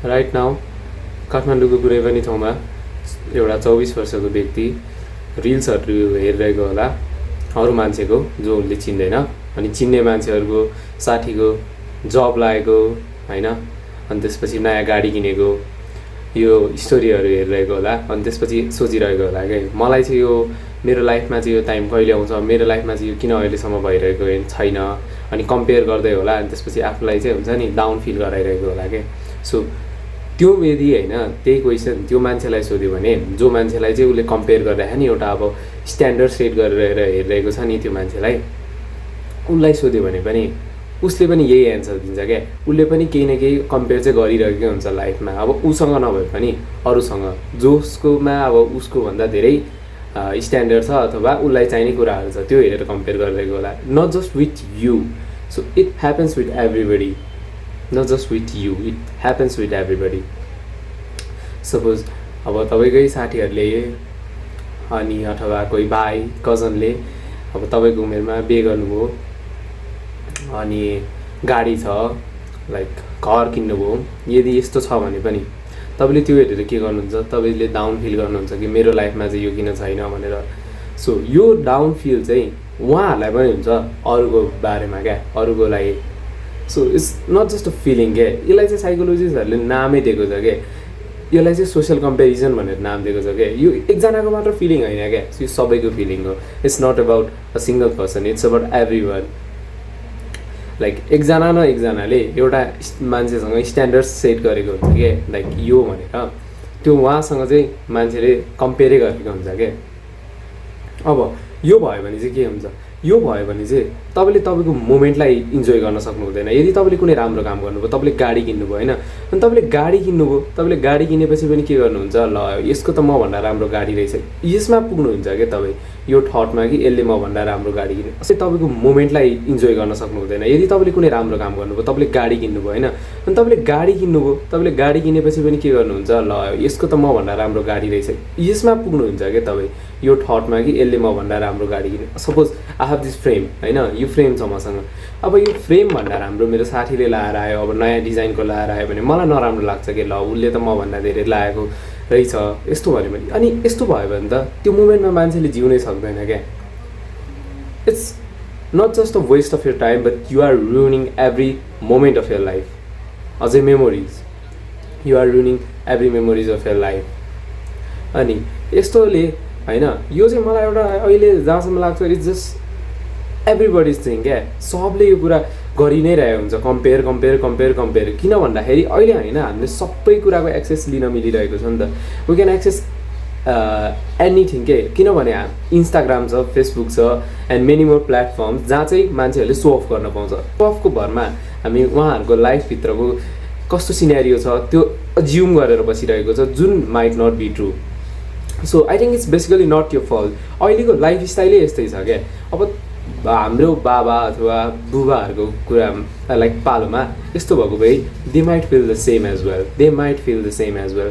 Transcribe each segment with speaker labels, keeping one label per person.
Speaker 1: Right now काठमाडौँको कुनै पनि ठाउँमा एउटा 24 वर्षको व्यक्ति रिल्सहरू हेरिरहेको होला अरू मान्छेको जो उसले चिन्दैन, अनि चिन्ने मान्छेहरूको साथीको जब लागेको होइन, अनि त्यसपछि नयाँ गाडी किनेको यो स्टोरीहरू हेरिरहेको होला। अनि त्यसपछि सोचिरहेको होला कि मलाई चाहिँ यो मेरो लाइफमा चाहिँ यो टाइम कहिले आउँछ, मेरो लाइफमा चाहिँ यो किन अहिलेसम्म भइरहेको छैन, अनि कम्पेयर गर्दै होला। अनि त्यसपछि आफूलाई चाहिँ हुन्छ नि डाउन फिल गराइरहेको होला कि। सो त्यो यदि होइन त्यही क्वेसन त्यो मान्छेलाई सोध्यो भने, जो मान्छेलाई चाहिँ उसले कम्पेयर गरिरहेको नि एउटा अब स्ट्यान्डर्ड सेट गरेर हेरिरहेको छ नि त्यो मान्छेलाई, उसलाई सोध्यो भने पनि उसले पनि यही एन्सर दिन्छ क्या। उसले पनि केही न केही कम्पेयर चाहिँ गरिरहेकै हुन्छ लाइफमा, अब उसँग नभए पनि अरूसँग जसकोमा अब उसको भन्दा धेरै स्ट्यान्डर्ड छ अथवा उसलाई चाहिने कुराहरू छ त्यो हेरेर कम्पेयर गरिरहेको होला। Not just with you, so it happens with everybody, not just with you, it happens with everybody. Suppose अब तपाईँकै साथीहरूले अनि अथवा कोही भाइ कजनले अब तपाईँको उमेरमा बिहे गर्नुभयो, अनि गाडी छ, लाइक घर किन्नुभयो, यदि यस्तो छ भने पनि तपाईँले त्यो हेरेर के गर्नुहुन्छ, तपाईँले डाउन फिल गर्नुहुन्छ कि मेरो लाइफमा चाहिँ यो किन छैन भनेर। सो यो डाउन फिल चाहिँ उहाँहरूलाई पनि हुन्छ अरूको बारेमा क्या, अरूको लागि। So it's not just a feeling क्या, यसलाई चाहिँ साइकोलोजिस्टहरूले नामै दिएको छ क्या, यसलाई चाहिँ सोसियल कम्पेरिजन भनेर नाम दिएको छ क्या। यो एकजनाको मात्र फिलिङ होइन क्या, यो सबैको फिलिङ हो। It's not about a single person, it's about everyone. Like एकजना न एकजनाले एउटा मान्छेसँग स्ट्यान्डर्ड सेट गरेको हुन्छ क्या, लाइक यो भनेर त्यो उहाँसँग चाहिँ मान्छेले कम्पेयरै गरेको हुन्छ क्या। अब यो भयो भने चाहिँ के हुन्छ, यो भयो भने चाहिँ तपाईँले तपाईँको मोमेन्टलाई इन्जोय गर्न सक्नु हुँदैन। यदि तपाईँले कुनै राम्रो काम गर्नुभयो, तपाईँले गाडी किन्नुभयो होइन, अनि तपाईँले गाडी किन्नुभयो, तपाईँले गाडी किनेपछि पनि के गर्नुहुन्छ, ल यसको त मभन्दा राम्रो गाडी रहेछ, यसमा पुग्नुहुन्छ क्या तपाईँ यो थटमा कि यसले मभन्दा राम्रो गाडी किन्यो। अस्ति तपाईँको मोमेन्टलाई इन्जोय गर्न सक्नु हुँदैन। यदि तपाईँले कुनै राम्रो काम गर्नुभयो, तपाईँले गाडी किन्नुभयो होइन, अनि तपाईँले गाडी किन्नुभयो, तपाईँले गाडी किनेपछि पनि के गर्नुहुन्छ, ल यसको त मभन्दा राम्रो गाडी रहेछ, यसमा पुग्नुहुन्छ क्या तपाईँ यो थटमा कि यसले मभन्दा राम्रो गाडी किन्यो। Suppose I have this frame होइन, यो फ्रेम छ मसँग, अब यो फ्रेम भन्दा राम्रो मेरो साथीले लाएर आयो, अब नयाँ डिजाइनको लाएर आयो भने मलाई नराम्रो लाग्छ कि ल उसले त मभन्दा धेरै लगाएको रहेछ यस्तो भन्यो भने। अनि यस्तो भयो भने त त्यो मोमेन्टमा मान्छेले जिउनै सक्दैन क्या। It's not just a waste of your time, but you are ruining every moment of your life. अझै memories, you are ruining every memories of your life. अनि यस्तोले होइन, यो चाहिँ मलाई एउटा अहिले जहाँसम्म लाग्छ इट्स जस्ट एभ्रिबडिज थिङ क्या। सबले यो कुरा गरि नै रहेको हुन्छ, कम्पेयर कम्पेयर कम्पेयर कम्पेयर। किन भन्दाखेरि अहिले होइन हामीले सबै कुराको एक्सेस लिन मिलिरहेको छ नि त। वी क्यान एक्सेस एनिथिङ के, किनभने इन्स्टाग्राम छ, फेसबुक छ एन्ड मेनी मोर प्लेटफर्म्स जहाँ चाहिँ मान्छेहरूले सो अफ गर्न पाउँछ। सो अफको भरमा हामी उहाँहरूको लाइफभित्रको कस्तो सिनेरियो छ त्यो अज्युम गरेर बसिरहेको छ, जुन might not be true. So I think it's basically not your fault. अहिलेको लाइफस्टाइलै यस्तै छ क्या। अब हाम्रो बाबा अथवा बुबाहरूको कुरा लाइक पालोमा यस्तो भएको भए they might feel the same as well, they might feel the same as well.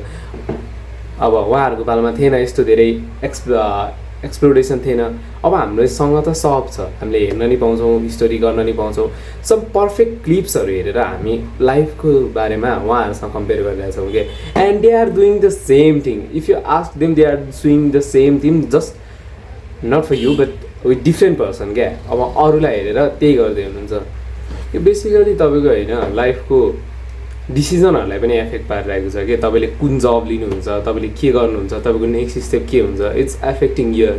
Speaker 1: अब उहाँहरूको पालोमा थिएन यस्तो धेरै एक्सप्लोरेसन थिएन। अब हाम्रोसँग त सब छ, हामीले हेर्न नि पाउँछौँ, स्टोरी गर्न नि पाउँछौँ, सब पर्फेक्ट क्लिप्सहरू हेरेर हामी लाइफको बारेमा उहाँहरूसँग कम्पेयर गरिरहेछौँ कि। And they are doing the same thing. If you ask them, they are doing the same thing, just not for you but with different person क्या। अब अरूलाई हेरेर त्यही गर्दै हुनुहुन्छ। यो बेसिकली तपाईँको होइन लाइफको डिसिजनहरूलाई पनि एफेक्ट पारिरहेको छ कि। तपाईँले कुन जब लिनुहुन्छ, तपाईँले के गर्नुहुन्छ, तपाईँको नेक्स्ट स्टेप के हुन्छ, it's affecting your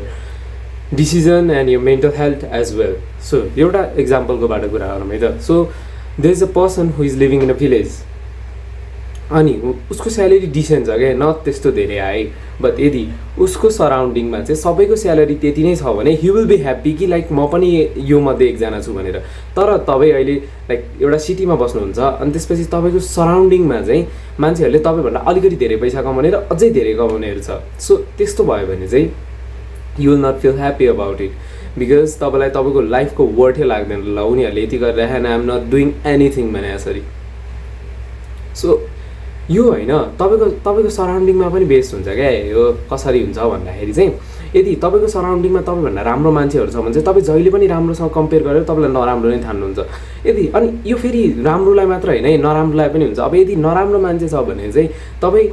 Speaker 1: decision and your mental health as well. So एउटा इक्जाम्पलकोबाट कुरा गरौँ है त। So there is a person who is living in a village, अनि उसको स्यालेरी डिसेन्ट छ क्या, न त्यस्तो धेरै आए, बट यदि उसको सराउन्डिङमा चाहिँ सबैको स्यालेरी त्यति नै छ भने हि विल बी ह्याप्पी कि लाइक म पनि यो मध्ये एकजना छु भनेर। तर तपाईँ अहिले लाइक एउटा सिटीमा बस्नुहुन्छ, अनि त्यसपछि तपाईँको सराउन्डिङमा चाहिँ मान्छेहरूले तपाईँभन्दा अलिकति धेरै पैसा कमाउने र अझै धेरै कमाउनेहरू छ। सो त्यस्तो भयो भने चाहिँ you will not feel happy about it, because तपाईँलाई तपाईँको लाइफको वर्थै लाग्दैन। ल उनीहरूले यति गरिरहेन, I am not doing anything भने यसरी। सो यो होइन, तपाईँको सराउन्डिङमा पनि बेस्ड हुन्छ क्या यो कसरी हुन्छ भन्दाखेरि चाहिँ यदि तपाईँको सराउन्डिङमा तपाईँभन्दा राम्रो मान्छेहरू छ भने चाहिँ तपाईँ जहिले पनि राम्रोसँग कम्पेयर गरेर तपाईँलाई नराम्रो नै ठान्नुहुन्छ। यदि अनि यो फेरि राम्रोलाई मात्र होइन है, नराम्रोलाई पनि हुन्छ। अब यदि नराम्रो मान्छे छ भने चाहिँ तपाईँ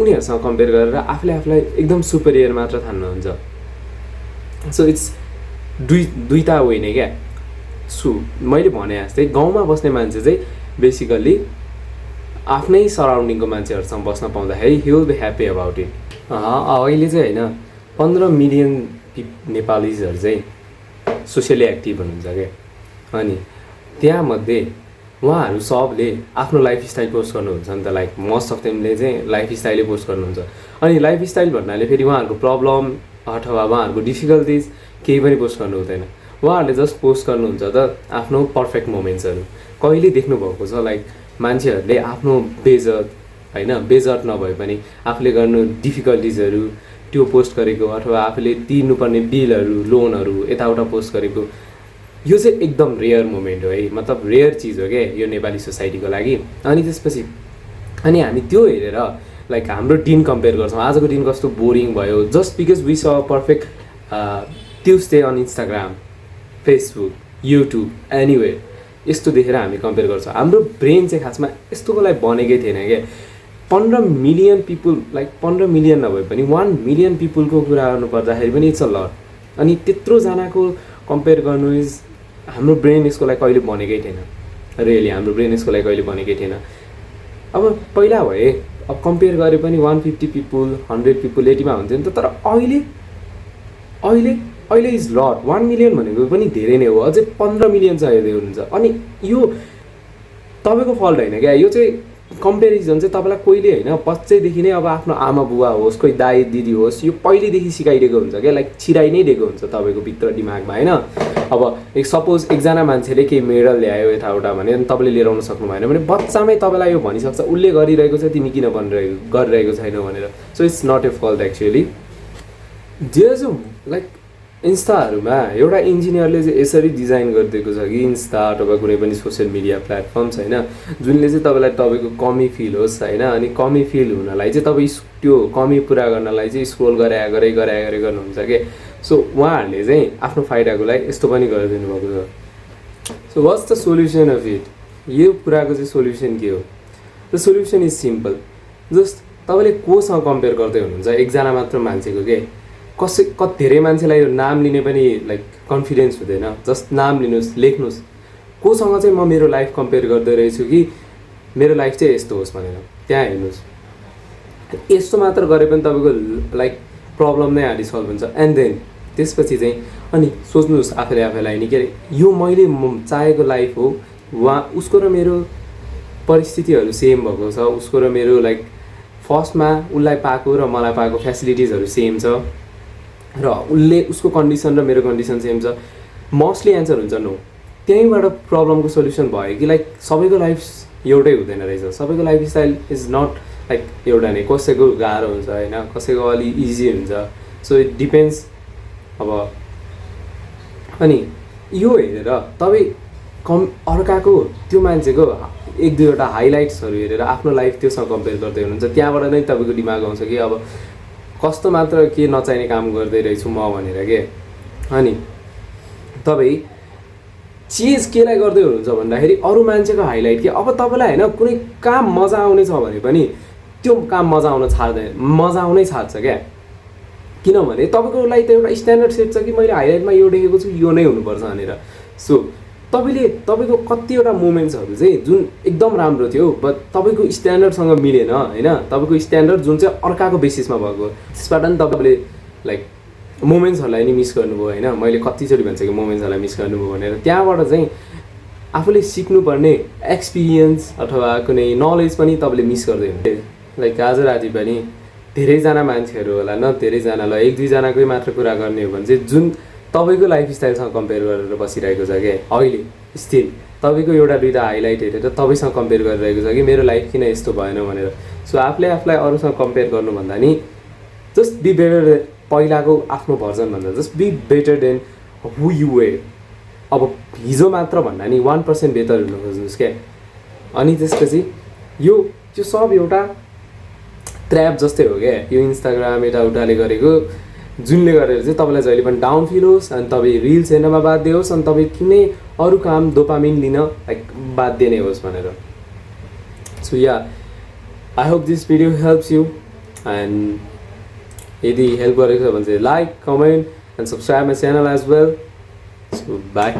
Speaker 1: उनीहरूसँग कम्पेयर गरेर आफूलाई एकदम सुपेरियर मात्र ठान्नुहुन्छ। सो इट्स दुईटा वे नै क्या। मैले भने जस्तै गाउँमा बस्ने मान्छे चाहिँ बेसिकल्ली आफ्नै सराउन्डिङको मान्छेहरूसँग बस्न पाउँदाखेरि he will be happy about it. अहिले चाहिँ होइन 15 मिलियन नेपालीजहरू चाहिँ सोसियली एक्टिभ हुनुहुन्छ क्या। अनि त्यहाँमध्ये उहाँहरू सबले आफ्नो लाइफस्टाइल पोस्ट गर्नुहुन्छ नि त। लाइक मोस्ट अफ देमले चाहिँ लाइफस्टाइलै पोस्ट गर्नुहुन्छ। अनि लाइफस्टाइल भन्नाले फेरि उहाँहरूको प्रब्लम अथवा उहाँहरूको डिफिकल्टिज केही पनि पोस्ट गर्नु हुँदैन। उहाँहरूले जस्ट पोस्ट गर्नुहुन्छ त आफ्नो पर्फेक्ट मोमेन्ट्सहरू। कहिले देख्नुभएको छ लाइक मान्छेहरूले आफ्नो बेजत नभए पनि आफूले गर्नु डिफिकल्टिजहरू त्यो पोस्ट गरेको, अथवा आफूले तिर्नुपर्ने बिलहरू लोनहरू यताउता पोस्ट गरेको? यो चाहिँ एकदम रेयर मोमेन्ट हो है, मतलब रेयर चिज हो क्या यो नेपाली सोसाइटीको लागि। अनि त्यसपछि हामी त्यो हेरेर लाइक हाम्रो दिन कम्पेयर गर्छौँ, आजको दिन कस्तो बोरिङ भयो, just because we saw perfect Tuesday on Instagram, Facebook, YouTube, anyway यस्तो देखेर हामी कम्पेयर गर्छौँ। हाम्रो ब्रेन चाहिँ खासमा यस्तोको लागि बनेकै थिएन क्या। 15 मिलियन पिपुल, लाइक 15 मिलियन नभए पनि 1 मिलियन पिपुलको कुरा गर्नु पर्दाखेरि पनि इट्स अ लट। अनि त्यत्रोजनाको कम्पेयर गर्नु इज, हाम्रो ब्रेन यसको लागि कहिले बनेकै थिएन। रियली हाम्रो ब्रेन यसको लागि कहिले बनेकै थिएन। अब पहिला भए अब कम्पेयर गरे पनि 150 पिपुल, 100 पिपुल यतिमा हुन्थ्यो नि त। तर अहिले इज लट। 1 मिलियन भनेको पनि धेरै नै हो, अझै 15 मिलियन चाहिँ हेर्दै हुनुहुन्छ। अनि यो तपाईँको फल्ट होइन क्या, यो चाहिँ कम्पेरिजन चाहिँ तपाईँलाई कहिले होइन बच्चैदेखि नै, अब आफ्नो आमा बुवा होस्, कोही दाइ दिदी होस्, यो पहिलेदेखि सिकाइदिएको हुन्छ क्या। लाइक छिराइ नै दिएको हुन्छ तपाईँको भित्र दिमागमा होइन। अब सपोज एकजना मान्छेले केही मेडल ल्यायो यताउता भने तपाईँले लिएर आउन सक्नु भएन भने बच्चामै तपाईँलाई यो भनिसक्छ उसले गरिरहेको छ तिमी किन गरिरहेको छैन भनेर। So it's not a fault actually. जे लाइक इन्स्टाहरूमा एउटा इन्जिनियरले चाहिँ यसरी डिजाइन गरिदिएको छ कि इन्स्टा अथवा कुनै पनि सोसियल मिडिया प्लेटफर्म्स होइन, जुनले चाहिँ तपाईँलाई तपाईँको कमी फिल होस् होइन। अनि कमी फिल हुनलाई चाहिँ तपाईँ त्यो कमी पुरा गर्नलाई चाहिँ स्क्रोल गरे गर्नुहुन्छ कि। सो उहाँहरूले चाहिँ आफ्नो फाइदाको लागि यस्तो पनि गरिदिनु भएको छ। So what's the solution of it? यो कुराको चाहिँ सोल्युसन के हो? The solution is simple. Just तपाईँले कोसँग कम्पेयर गर्दै हुनुहुन्छ? एकजना मात्र मान्छेको के? धेरै मान्छेलाई यो नाम लिने पनि लाइक कन्फिडेन्स हुँदैन। जस्ट नाम लिनुहोस्, लेख्नुहोस् कोसँग चाहिँ म मेरो लाइफ कम्पेयर गर्दै रहेछु कि मेरो लाइफ चाहिँ यस्तो होस् भनेर, त्यहाँ हेर्नुहोस्। यस्तो मात्र गरे पनि तपाईँको लाइक प्रब्लम नै हाली सल्भ हुन्छ। एन्ड देन त्यसपछि चाहिँ अनि सोच्नुहोस् आफैलाई नि के अरे यो मैले चाहेको लाइफ हो, उसको र मेरो परिस्थितिहरू सेम भएको छ, उसको र मेरो लाइक फर्स्टमा उसलाई पाएको र मलाई पाएको फेसिलिटिजहरू सेम छ, र उसको कन्डिसन र मेरो कन्डिसन सेम छ। मोस्टली एन्सर हुन्छ नो। त्यहीँबाट प्रब्लमको सोल्युसन भयो कि लाइक सबैको लाइफ एउटै हुँदैन रहेछ, सबैको लाइफस्टाइल इज नट लाइक एउटा नै। कसैको गाह्रो हुन्छ होइन, कसैको अलि इजी हुन्छ। So it depends. अब अनि यो हेरेर तपाईँ अर्काको त्यो मान्छेको 1-2वटा हाइलाइट्सहरू हेरेर आफ्नो लाइफ त्योसँग कम्पेयर गर्दै हुनुहुन्छ। त्यहाँबाट नै तपाईँको दिमाग आउँछ कि अब कस्तो मात्र के नचाहिने काम गर्दै रहेछु म भनेर के। अनि तपाईँ चेज केलाई गर्दै हुनुहुन्छ भन्दाखेरि अरू मान्छेको हाइलाइट के। अब तपाईँलाई होइन कुनै काम मजा आउने छ भने पनि त्यो काम मजा आउनै छाड्छ क्या। किनभने तपाईँको लागि त एउटा स्ट्यान्डर्ड सेट छ कि मैले हाइलाइटमा यो देखेको छु यो नै हुनुपर्छ भनेर। सो तपाईँको कतिवटा मोमेन्ट्सहरू चाहिँ जुन एकदम राम्रो थियो बट तपाईँको स्ट्यान्डर्डसँग मिलेन होइन, तपाईँको स्ट्यान्डर्ड जुन चाहिँ अर्काको बेसिसमा भएको, त्यसबाट नि तपाईँले लाइक मोमेन्ट्सहरूलाई नि मिस गर्नुभयो होइन। मैले कतिचोटि भन्छ कि मोमेन्ट्सहरूलाई मिस गर्नुभयो भनेर। त्यहाँबाट चाहिँ आफूले सिक्नुपर्ने एक्सपिरियन्स अथवा कुनै नलेज पनि तपाईँले मिस गर्दै हुनुहुन्थ्यो। लाइक आज राति पनि धेरैजना मान्छेहरू होला, न धेरैजनालाई 1-2जनाकै मात्र कुरा गर्ने हो भने चाहिँ जुन तपाईँको लाइफस्टाइलसँग कम्पेयर गरेर बसिरहेको छ क्या अहिले स्टिल। तपाईँको 1-2 हाइलाइट हेरेर तपाईँसँग कम्पेयर गरिरहेको छ कि मेरो लाइफ किन यस्तो भएन भनेर। सो आफूलाई अरूसँग कम्पेयर गर्नुभन्दा नि जस्ट बी बेटर। पहिलाको आफ्नो भर्जनभन्दा just be better than who you were. अब हिजो मात्र भन्दा नि 1% बेटर हुन खोज्नुहोस् क्या। अनि त्यसपछि त्यो सब एउटा ट्र्याप जस्तै हो क्या। यो इन्स्टाग्राम यताउताले गरेको जुनले गरेर चाहिँ तपाईँलाई जहिले पनि डाउन फिल होस् अनि तपाईँ रिल्स हेर्नमा बाध्य होस् अनि तपाईँ कुनै अरू काम डोपामिन लिन लाइक बाध्य नै होस् भनेर. So yeah I hope this video helps you and यदि हेल्प गरेको छ भने चाहिँ like comment and subscribe my channel as well. So by.